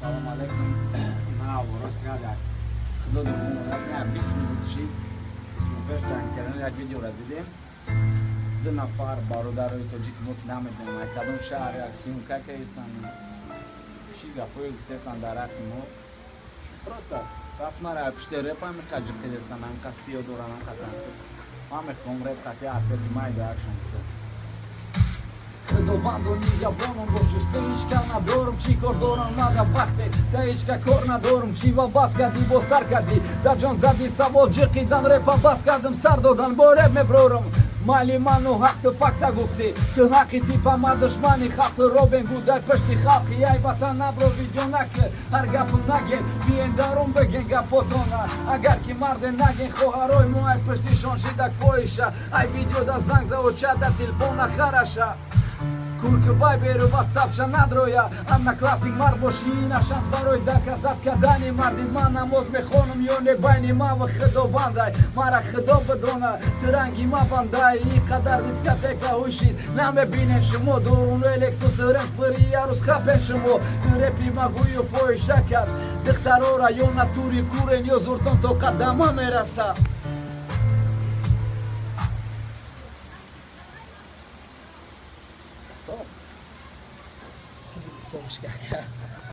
Салом алейкум. Ман рост як худо дурмон, 20 минут шид. 20 минут пеш дар интернет як видеоро дидем. Ду нафар бародарои тоҷик, мо ки намедонем ай кадом шаҳр, як съёмка кардистанд. Чӣ гапҳое гуфтестанд дар ҳаққи мо. Просто рафт мара пушти реп ҳамиқа ҷиқидестанд, ҳамиқа сиё доранд, ҳамиқа танқид. Ман мехоҳам реп қатъи ответи майда акшн кунам. Худованду нигаҳбоном бош, ҷусту ҳеҷ кар надорум, чӣ кор дорам мада вақте да ҳеҷ ка кор надорум. Чӣ ва бас кардӣ, бо сар кардӣ, дар ҷон задӣ савол ҷиқидан, репа бас кардам, сар додан, бо реп меброрам. Майли ману ҳақту факта гуфтӣ, ту ҳаққи типа, ма душмани халқу Робин Гуд дар пушти халқи. Ай ватан набро, видео накӣ, ҳар гапу наген, биен дарун биген гапотона. Агар ки марде наген, хоҳарои мо ай пуштишон шидак фоҳиша. Ай видеода занг за очада телефона хараша. Курки вайберу ватсапша надроя. Одноклассник мард бошӣ, ина шанс барои доказать кардани марди. Ман намоз мехонам ё не, байни ман ва худовандай, мара худо бидона. Ту ранги ма бандай, ин қадар дискотека ҳушид намебинен шумо. Дуруну Лексус Ренж пири ярӯз хапен шумо. Репи ма гӯю фоҳиша кард духтарора, ё натури курен, ё зуртон то қадама мераса. Стоп. Стоп.